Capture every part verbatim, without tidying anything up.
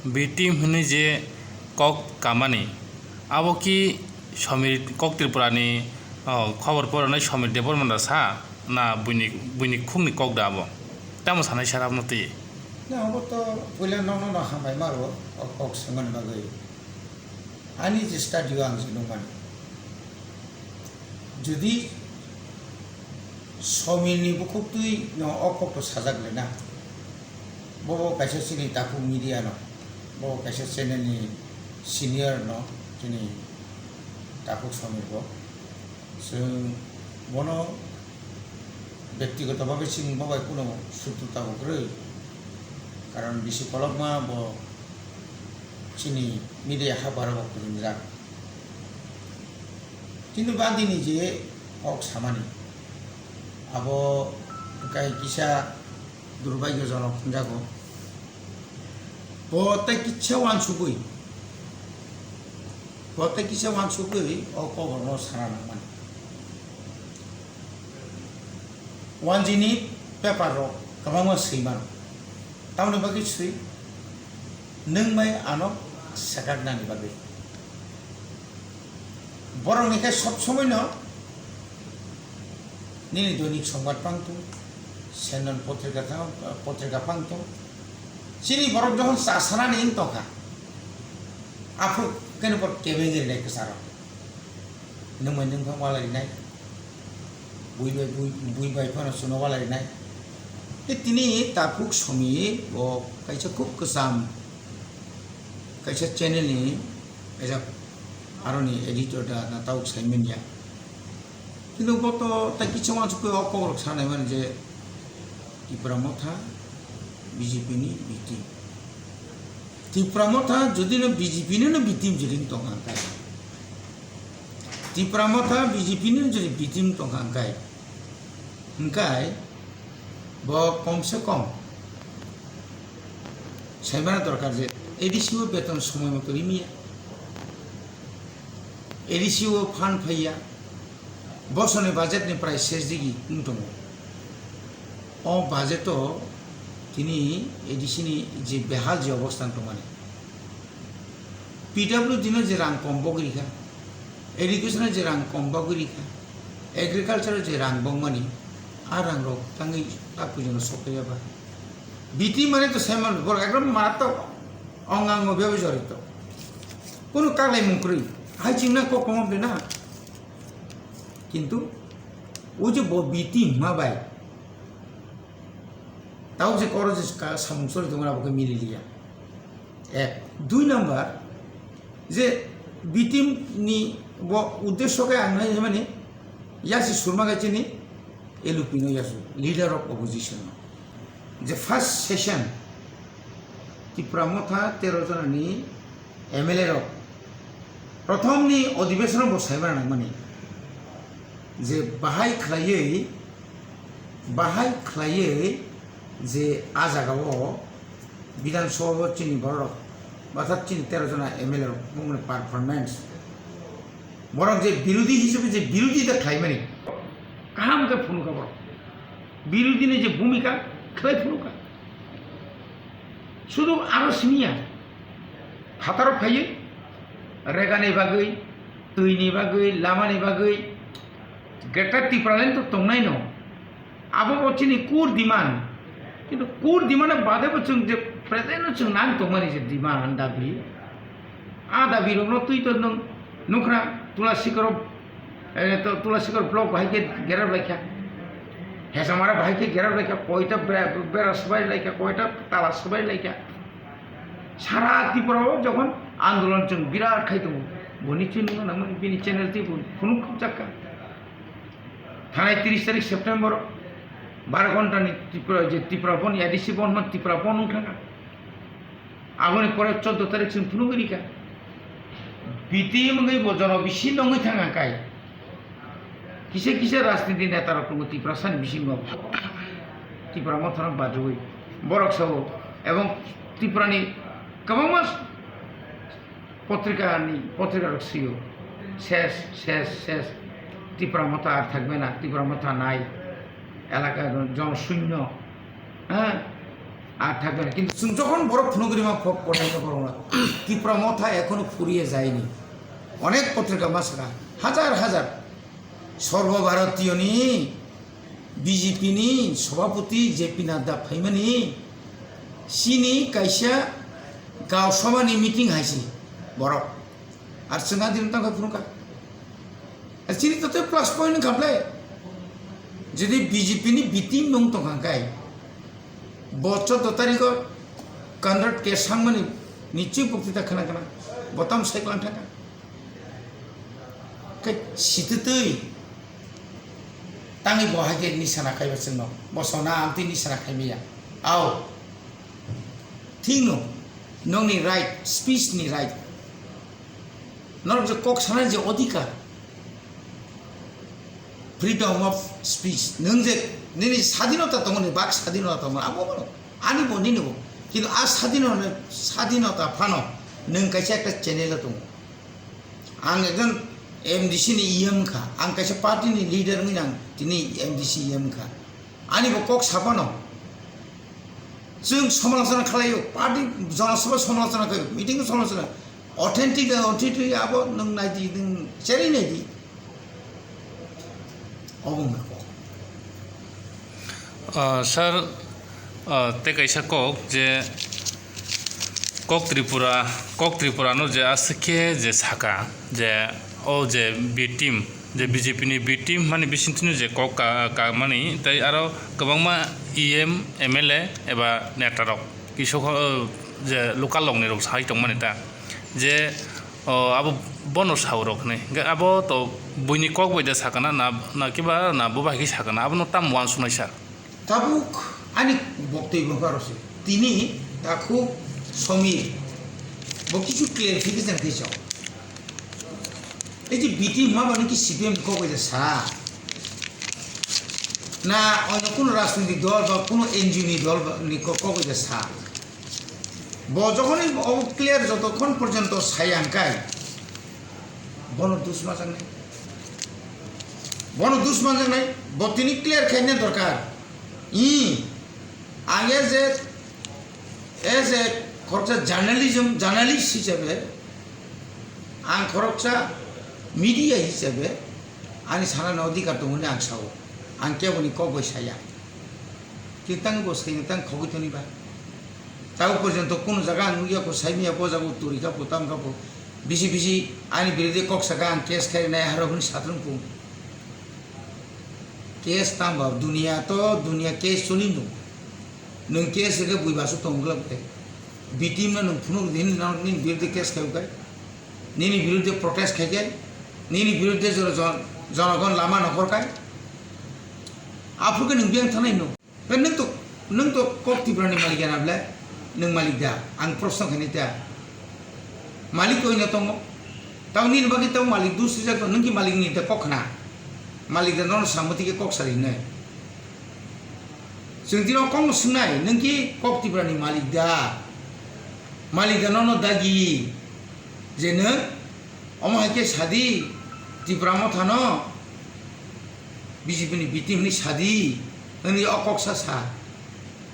B team hwnwi je kok kamani, abo ki Samir kok Tripurani, o, khobor poronai Samir Debbarma da sa na buini, buini khungni kok da abo? Tamo sanai sara abono twi? Na, abo to puila nokno no hambai maro, o kok samani bagwi. Ani je study o ang je nukmani. Jodi Somirni bukhuktwi no o kokto sajak le na, bobo kaisa chini takhuk media no, bobo kaisa channel ni senior no, chini takhuk Somir bo. Chwng bono bektigoto bhabe chwng bo bai kuno sutru tabuk kwrwi, karon bisi kolokma bo chini media habaro bo kwrwngjak. Kintu badini je kok samani, abo kai kisa durbagyojonok hwnjago. Bo tei kisa wansugwi, bo tei kisa wansugwi o koborno sana nangmani. Wanjini paper rok kwbangma swi mano. Tamoni bagwi swi, nwng bai ano swkaknani bagwi. Borokni khe sob somoino nini Doinik Songbat pang tong, Sennon potrika tang-, potrika pang tong. Chini borok jokhon cha sanani wng tongkha, aphuru khe no borok kebengwi rinai kwcharo. Nwng bai nwng phano walai rinai, bui bai bui, bui bai phano chwngno walai rinai. Tei tini takhuk Somi bo kaisa khub kwcham, kaisa channel ni kaisa aroni editor da na tabuk sai manya. Kintu bo to tai kisa wansukwi o kokrok sanai mani je Tipra Motha B J P ni B team. Tipra Motha jodi no B J P ni no B team jodi tong kha hwnkhe, Tipra Motha B J P ni jodi B team tong kha hwnkhe, hwnkhe bo kom se kom saimana dorkar je A D C o beton somoi moto rimya, A D C o phan phaiya, bosoni budget ni prai ses digi wng tongo. O budget o tini A D C ni je behal je obostan tongmani, P W D no je rang kom bogwi rikha, education o je rang kom bogwi rikha, agriculture o je rang bongmani, a rang rok tangwi a pujono sokya ba. B team mane to saiman borok ekdom maratok ong ang o bebai jorito. Kono kaklai mung kwrwi. Hai chingna kok komo bena. Kintu o je bo B team ma bai. Tao je koro je ka samung sori tongna bo ke mili liya. Ek, dui number, je B team ni bo uddesho khe ang nai mani yasi surma khe chini L U P no yasu, leader of opposition no. Je first session Tipra Motha tero jona ni M L A rok prothom ni odhibeshon bo saiba nang mani je bahai khlaiwi, bahai khlaiwi je a jaga o Bidhan Sabha o chini borok rok, orthat chini tero jona M L A rok, bongni performance, borok je birodhi hisabe je birodhita khlaimani, kaham khe phunukha borok, birodhini je bhumika khlai phunukha, sudu aro siniya phataro phaiwi, regani bagwi, twini bagwi, lamani bagwi, Greater Tipraland to tongnaino. Abo bo chini core demand. Kintu core demand bade bo chwng je present no chwng nang tongmani je demand dabi. A dabi rokno twi to nwng nukra Tulasikoro, eh, to Tulasikoro block bahai khe gerab laikha. Hesamara bahai khe gerab laikha, koita bera, bera swbai laikha, koita tala swbai laikha. Sara Tripura o jokhon andolon chwng birat khai tongo, boni chini nang bini channel twi bo phunuk khukjakka. Thanai tris tarik September, baro ghontani Tripura, je Tripura bon, A D C bon, man Tripura bon wng thangkha. Aboni pore choddo tarik chwng phunugwi rikha. B T M wngwi bo jono bisi nongwi thangkha kai. Kisa kisa rajniti neta rok tongo Tiprasani bisingo. Tipra Mothano bajugwi borok sao, ebong Tripurani kwbangma potrika ni, potrika rok sio, ses, ses, ses, Tipra Motha ar thakbe na, Tipra Motha nai, elaka jon shunyo, ha? আর থাকবে না। কিন্তু চুন যখন বড় phonograma পড়াইতে পারবো না, ত্রিপুরা মথা এখনো ফুরিয়ে যায়নি। অনেক পত্রিকা মাসরা হাজার হাজার সর্বভারতীয়নি বিজেপিনি সভাপতি জেপি নাড্ডা ফাইমানি সিনি কাইসা গাঁও সভানি মিটিং হাইসি বড়। আর চুনা দিন তাকে ফুরুকা। Chini to tei plus point wngkha ble. Jodi B J P ni B team nung tongkha kai, bo chordo tarikh o Conrad K Sangmani ni chwi bukti ta khna khna bo tam sai klang thangkha. Kai sititwi tangwi bo hai khe nisana khaiba chwngno. Bo sona amtwi nisana khaimaya. Ao. Thikno, nongni right, speech ni right. Norok je kok sanani je odhikar, freedom of speech, nwng je nini sadinota tongo, ni bak sadinota tongo, abo bono, ani bo, nini bo. Kintu a sadinota, sadinota phano nwng kaisa ekta channel o tongo. Ang ekjon M D C ni E M kha, ang kaisa party ni leader wngwi ang tini M D C E M kha. Ani bo kok saphano. Chwng somalochona khlaio, party Jona Sabha somalochona khlaio, meeting somalochona. Authentic, authentic abo nwng naidi, nwng cherwi naidi. Obo wngkha kok. Ah, sir, ah, tei kaisa kok je kok Tripura, kok Tripura no je aswk khe je saka je o je B team, je B J P ni B team mani bisingtwi no je kok ka, ka mani tei aro kwbangma E M, M L A eba neta rok kisokho, o, je local rok ni rok sai tong mani ta je, o, abo bono sao rok hinwi. Hwnkhe abo to buini kok bai da sakana na, na kiba na bo bai khe sakana, abono tamo uansuknai sir? Tabuk ani boktoi bo karo se. Tini takhuk Somir bo kichu clarification khe chao. Ei je B T hwnma bo niki C P M ni kok bai da sa. Na onyo kuno rajniti dol ba kuno N G O ni dol ba ni kok, kok bai da sa. Bo jokhonwi obo clear jotokhon porjonto saya hwnkhe, bono dus majaknai. Bono dus majaknai, bo tini clear khaina dorkar. I, ang as a, as a khoroksa journalism, journalist hisabe, ang khoroksa media hisabe, ani sanani odhikar tongo hwnwi ang sao. Ang keboni kok bai saya. Kitang bo sai tang khogwi toni ba. Tabo porjonto kuno jaga ang nukya kho, saimanya bo jaga turi kha bo, tam kha bo. Bisi bisi ani birude kok saka ang case khai nai haro hwnwi satung pung. Case tang ba duniya to duniya case choli no. Nwng case rwgwi bui basu tong glak te. B T no nwng phunuk din no nini birude case khai ukai. Nini birude protest khai kai. Nini birude jora jon-, jonogon lama nokhor kai. Aphuru khe nwng biyang thanai no. Hwnkhe nwng to, nwng to kok Tripura ni malik ya na ble? Nwng malik da? Ang proshno khainai ta. Malik koi no tongo. Tamo nini bagwi tamo malik dus rijak to, nwng ki malik ni da kok khna? Malik da nono samwti khe kok sari hinai. Chwng tino kok no swngnai, nwng ki kok Tripura ni malik da? Malik da nono dagi? Je nwng omo hai khe sadi, Tripura motha no B J P ni B T hwnwi sadi, hwnwi o kok sa sa.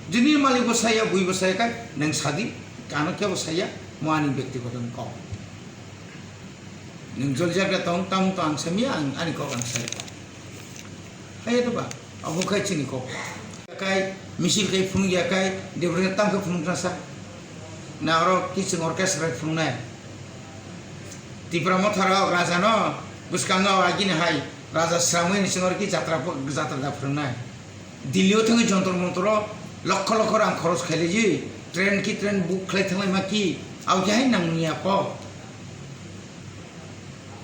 Jini malik bo saya, bui bo saya kai, nwng sadi, kano kebo saya, mo ani byaktigoto ni kok. Nwng jol jaga tong, tamo to ang samya, ang ani kok ang saya kok. Hai to ba, abo khai chini kok. Kai, misil kai phunuk ya kai, Debrina tam khe phunuk na sa. Na oro kiching orchestra phunuknai. Tripura motha rok raja no bwskango agini hai raja swrangmani singor ki jatra, jatra da phwrwngnai. Delhi o thangwi Jantar Mantar o lokho lokho rang khoros khailaiwi train ki train book khlai thanglaima ki abo khe hai nangmani ya kok.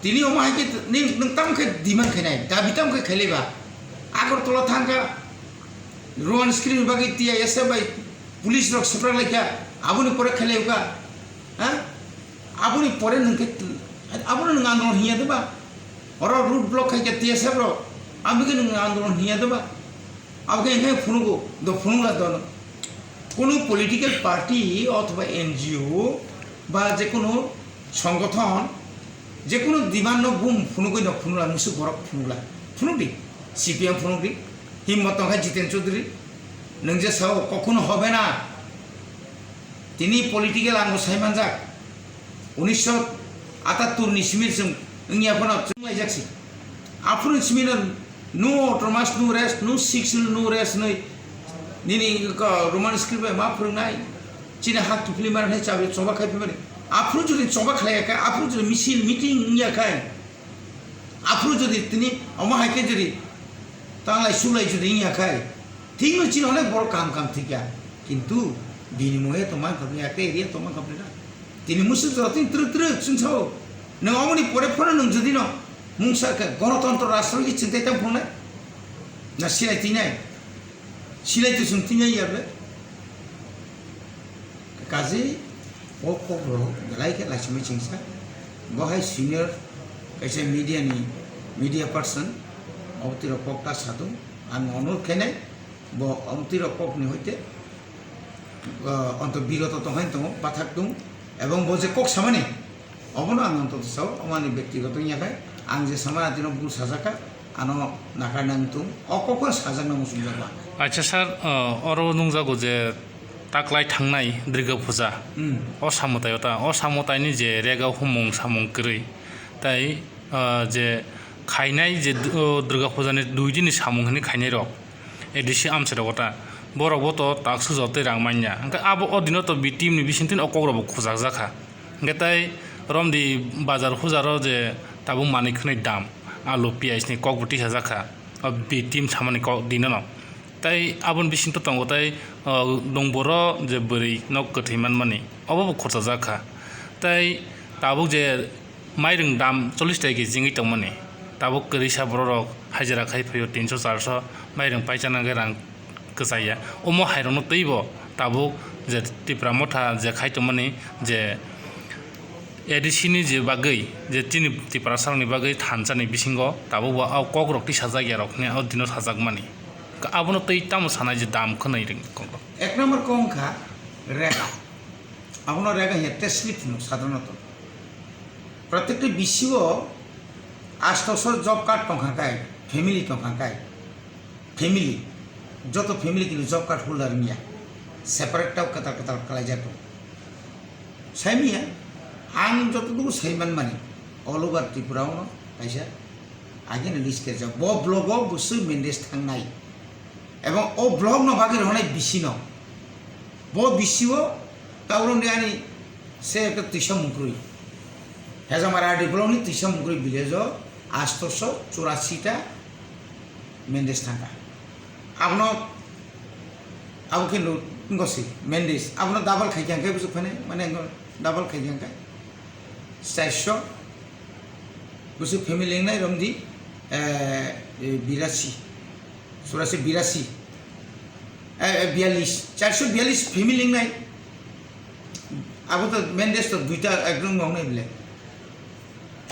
Tini omo hai khe nwng, nwng tamo khe demand khainai, dabi tamo khe khailaiba. Agartala thangkha, Rohan screen bagwi T I S F bai police rok swprak laikha, aboni pore khailaiwkha. Ha? Aboni pore nwng khe, abono nwng andolon hinya de ba? Oro road block khai khe T S F rok, abo khe nwng andolon hinya de ba? Abo khe enkhai phunugo, do phunugla dono. Kunu political party othoba N G O ba je kunu songothon, je kunu demand no bum phunugwi no phunugla, musuk borok phunugla. Phunugdi, C P M phunugdi, himmat tongkha Jiten Chaudhary, nwng je sao, kokhno hobe na, Tini political ang bo sai manjak. Unisho atattur ni simi chwng wngya phano chwng laijak si. Aphuru simi no no autonomous, no rest, no six, no rest nwi nini ko Roman script bai ma phwrwngnai. Chini hak kiphilwi mani hai chabi choba khai phimani. Aphuru jodi choba khlai kha, aphuru jodi misil meeting wngya khai. Aphuru jodi tini omo hai khe jodi tanglai sulai jodi wngya khai, thikno chini onek borok kaham kaham thikya, kintu binimoye tongma wngkha, ekta area tongma wngkha na. Tini musuk jora tini twrwk twrwk chwng sao. Nwng omoni pore phano nwng jodi no mungsa khe gonotontro rastro ki chwng tei tang phunuknai? Na silai twinai? Silai twi chwng twinai ya ble? Kazi o kok rok belai khe laichimai chingsa. Bo hai senior kaisa media ni media person, obotwi rok kok ta sadung. Ang onur khenai bo obotwi rok kok ni hoite, ah, onto biroto tong hai tongo, pathak tung. Ebong bo je kok samani, obono ang onto sao, omani bektigoto wngya khai. Ang je samani atino bul sajak kha, ano nakarnang tung, o kok phano sajak nang muchungjak ba. Acha sir, ah, oro nungjago je taklai thangnai Durga Puja. Hmm. O samwtai o ta, o samwtaini je rega humung samung kwrwi, tai, ah, je khainai je du-, o Durga Puja ni dui din ni samung hinwi khainai rok, A D C amchai rok o ta, borok bo to taksu jotoi rang manya. Hwnkhe abo o dino to B team ni bisingtwi o kok rok bo khujak jakha. Hwnkhe tai romdi bazar hujar o je tabuk manwi khwnwi dam, alu, piyaj ni kok bo tisajak kha, o B team samani kok dino no. Tai aboni bisingtwi tongo tai, o, dongboro je bwrwi nok kwthwi manmani, obo bo khorchajak kha. Tai tabuk je mairung dam chollish taka kg wngwi tongmani, tabuk kwrwisa borok rok hajira khai phaio tinso charso mairung paisa nangkhe rang kwchaya. Omo hairokno twibo tabuk je Tipra Motha je khai tongmani je A D C ni je bagwi je chini Tiprasarokni bagwi thansa ni bisingo tabuk bo o kok rok tisajak ya rok hwnwi o dino sajakmani. Abono twi tamo sanai je dam khwnwi ring kok rok. Ek number kok wngkha rega. Abono rega hiya test slip hino sadharonoto. Protekti B C o astoso job card tongkha kai, family tongkha kai, family, joto family kini job card holder wngya, separate tao kwtal kwtal kalaijak tongo. Saimanya, ang jotodugu saimanmani, all over Tripura ono kaisa agini list kerjak. Bo block o bwswk Mendes thangnai. Ebong o block no bagwi rwnai B C no. Bo B C o taurong de ani se ekta twisa mungkrwi. Hejamara R D block ni twisa mungkrwi village o astoso churasi ta Mendes thangkha. Abono abo khe no ngosi Mendes. Abono double khai khe hwnkhe bwswk phane mane double khai khe hwnkhe. Charso bwswk family wngnai romdi, eh, eh, birasi. Churasi birasi. Eh, eh, biyalish. Charso biyalish family wngnai. Abo to Mendes to duita ekdom wngnai bile.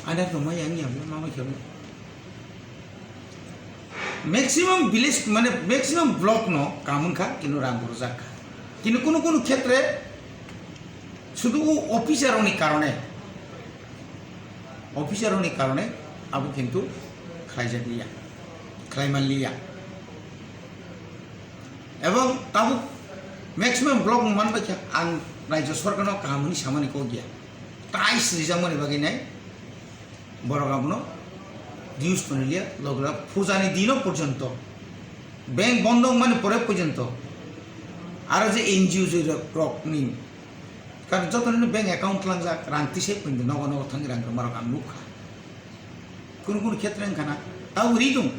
Ada to mai yang yang ma mai khe. Maximum village mane maximum block no kamun kha kino rang borjak kha. Kino kuno kuno khetre sudu o officer ni karone, officer ni karone abo kintu khlaijak liya, khlaiman liya. Ebong tabuk maximum block man bai kha ang rajya sorkar no kaham hwnwi samani kok ya. Tais rijak mani bagwi nai. Borok abono news tonilia logra pujani dino porjonto bank bondo wngmani pore porjonto aro je N G O je rok ni karon joto ni bank account langjak rang tisai pindi nogo nogo thangwi rang rwma rok ang nukha. Kunu kunu khetre wngkha na tabo ri dong.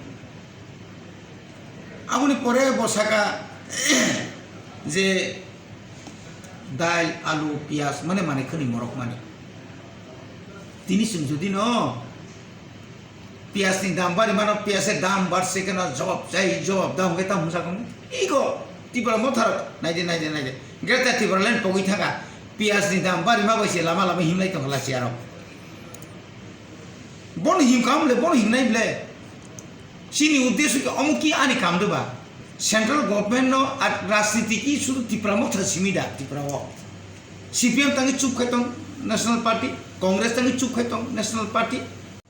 Aboni pore bo saka je dal, alu, piyaj mane mane khani morok mani. Tini chwng jodi no piyaj ni dam bari mano, piyaj ni dam bar se keno jawab jai jawab da hwnkhe tam hwnsa kamo. Iko Tipra Motha rok naidi naidi naidi. Greater Tipraland pogwi thangkha. Piyaj ni dam bari ma bai se lama lama himlai tongkha lachi arok. Bono him kam le, bono himnai ble. Chini uddesho khe omo ki ani kam de ba? Central government no ar rajniti ki sudu Tipra Motha simi da Tripura o. C P M tangwi chup khai tong National Party, Congress tangwi chup khai tong National Party.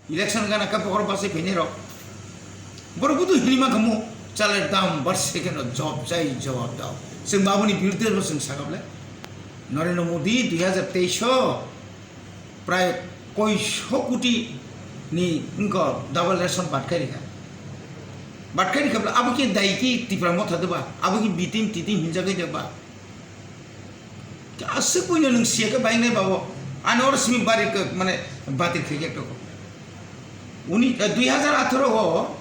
Election gana khe bokhorok bachai phainai rok. Borok budu hinima khamu chalai dam bar second o job jai jawab dao. Chwng babuni birudhe rw chwng sakable. Narendra Modi dui hazar teis o prai koiso koti ni wngkha double ration batkhai rikha. Batkhai rikha bla abo khe dai khe Tipra Motha de ba, abo khe B team T team hinjagwi de ba. Aswk buino nwng siya khe bai nai babo. Ani oro simi bari khe mane batir khe khe toko. Uni, eh, dui hazar atharo o,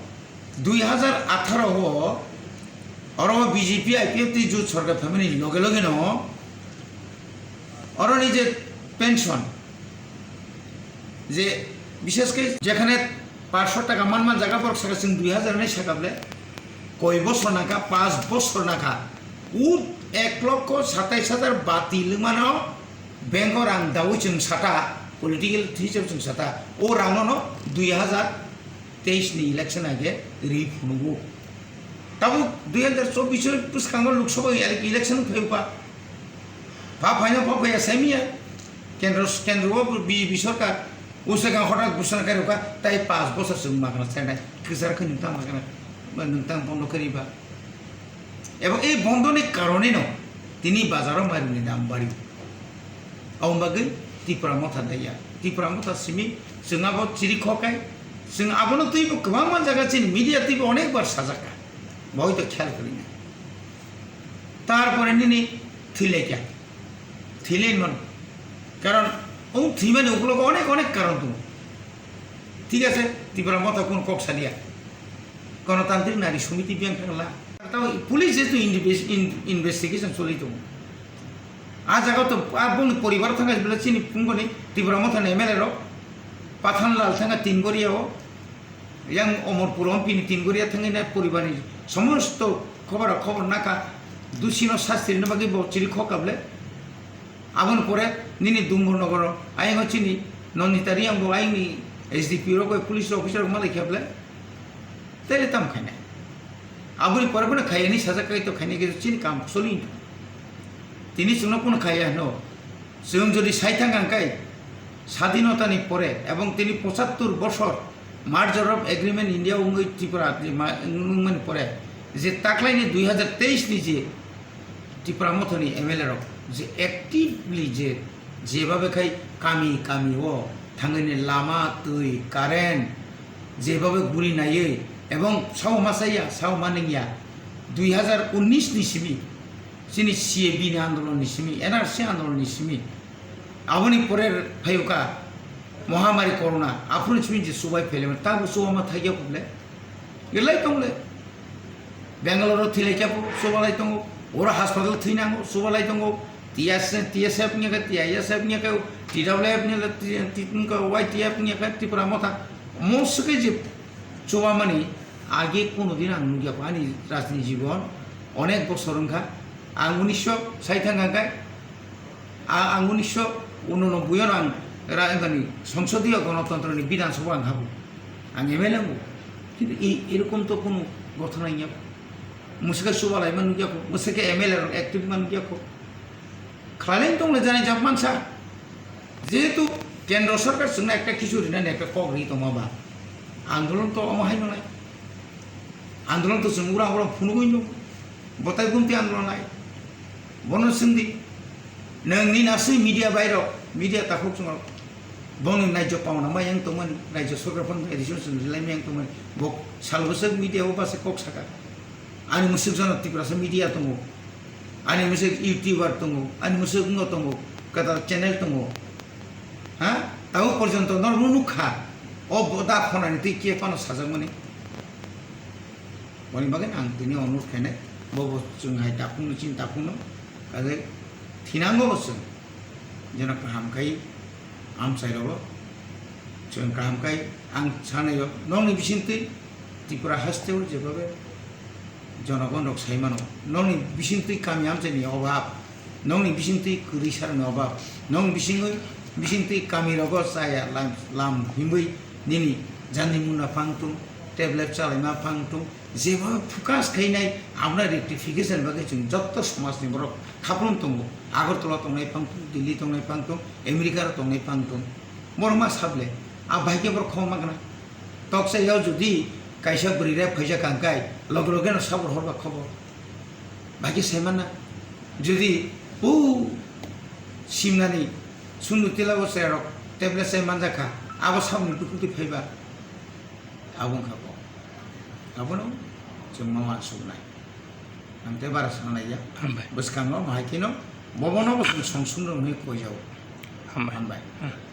dui hazar atharo o oro B J P I P F T jut sorkar phaimani loge loge no oro ni je pension je bishesh khe jekhane panchsho taka man man jaga borok saka chwng dui hazar hinwi saka ble, koi bosor nangkha, panch bosor nangkha, ut ek lokho satais hajar bati lwngmano bank o rang daui chwng sata, political hisabe chwng sata, o rang no no dui hazar teis ni election age ri phunugo. Tabuk dui hazar chobbish o bwskango Lok Sabha election phai pa, pa phaino pa phaiya saimiya, kendro kendro o B J P sorkar. Usakang hotak busana kairuka, tai panch bosor chwng magna chainai, kwchar khe nwng tang magna, nwng tang bondo khe riba. Ebong ei bondoni karoneno tini bazaro mairungni dam bari. Aboni bagwi Tipra Motha daiya. Tipra Motha simi chwng abo chiri khokai, chwng abono twibo kwbangma jaga chini media twibo onek bar sajakka. Bo hoito khel kwrwinai. Tarpore nini thwilaikya. Thwilaini mano. Karon o thwimani uklogo onek onek karon tongo. Thik ase, Tipra Motha kono kok saliya. Ganatantrik Nari Samiti biyang thangla. Tamo police jehetu inves-, in-, investigation choli tongo. A jaga to a boni poribar thangkha bela chini phunugani Tipra Motha ni M L A rok Pathan Lal thangkha Tingoria o. Yang Omorpur o bini Tingoria thangwi na poribar ni somosto khobor khobor nakha, dusi no sastri no bagwi bo chiri khokable. Aboni pore nini Dumbarnagar o ayang o chini Nandita Reang bo ayang ni S D P rok bai police officer rok malai kheble. Tele tam khainai. Aboni pore bono khaiyani sajak kai to khainai khe chini kam soli. Tini chwngno kono khaiya hino. Chwng jodi sai thang ang kai, sadinotani pore ebong tini pochattor bosor merger of agreement India wngwi Tripura ni ma-, wngmani pore je taklaini dui hazar teis ni je Tipra Mothani M L A rok je actively je, jebabe khai kami kami o thangwi ni lama, twi, current jebabe guri naiwi ebong sao ma chaya, sao ma nengya dui hazar unnish ni simi chini C A B ni andolon ni simi, N R C andolon ni simi. Aboni pore phaiyuka mohamari corona, aphuru simi je chubai phailema, tabo chuba ma thaiya kuble. Gelai tongle. Bangalore thilai kya chubalai tongo. Ora hospital thinango chubalai tongo. T S, T S F nyaka, T I S F nyaka, T W F nyaka, T, T, Y T F nyaka, Tipra Motha. Mosike je chubamani age kono din ang nukya ko ani rajniti jibon onek bosor wngkha. Ang unisho sai thang kha khe, a-, ang unisho unonoboi o ang ra-, ani Songsodiyo Gonotontro ni Bidhan Sabha ang habu. Ang M L A bo. Kintu i, erokom to kono gothona wngya ko. Mwswkhe chubalaima nukya ko, mwswkhe M L A rok active ma nukya ko. Khlailai tongla jani jak mansa. Jehetu kendro sorkar chwngno ekta kichu rinani ekta kok ri tongma ba, andolon to omo hai nonai. Andolon to chwng ura ura phunugwi no. Botai bumti andolon nai. Bono swngdi. Nwng ni naswi media bairok, media takhuk chwng rok. Bongni naijok pauna ma yang tongmani, naijok sorkar phano edition chwng rilai ma yang tongmani. Bo sal bwswk media o basa kok saka. Ani mwswk jano Tiprasa media tongo. Ani mwswk YouTuber tongo. Ani mwswk wngno tongo. Kwtal channel tongo. Ha? Tabo porjonto no rwnuk kha. O boda khonani twi khe phano sajakmani. Boni bagwi ang tini onurod khainai. Bobo chwng hai takhukno chini takhukno. Kaje thinango bo chwng. Jeno kaham khai amchai rogo. Chwng kaham khai ang sanayo. Nokni bisingtwi Tripura haste o jebabe jonogon rok sai mano. Nokni bisingtwi kami amchaini obab, nokni bisingtwi kwrwi sarokni obab, nokni bisingwi, bisingtwi kami rogo chaya lam, lam himwi nini jani muna phang tung, tablet chalaima phang tung, jeba focus khainai abna rectification bagwi chwng jotto somajni borok khaprum tongo. Agartala tongnai phang tung, Delhi tongnai phang tung, America ro tongnai phang tung. Borok ma sable, a bai khe borok khoma gana. Toksa yao jodi kaisa bwrwi rep khaijak ang kai, loge loge no sabor horba khobor. Bai khe sai mana. Jodi o Simnani sunduk tila o cherok tablet chai manjakha, abo saboni bwkhwtwi phaiba. Abo wngkha bo. Abono chwng ma uansuknai. Ang tei bara sanlaiya. Hambai. Bwskango bahai kheno bobono bo chwng song sunduk hwnwi koijago. Hambai. Hambai. Hmm.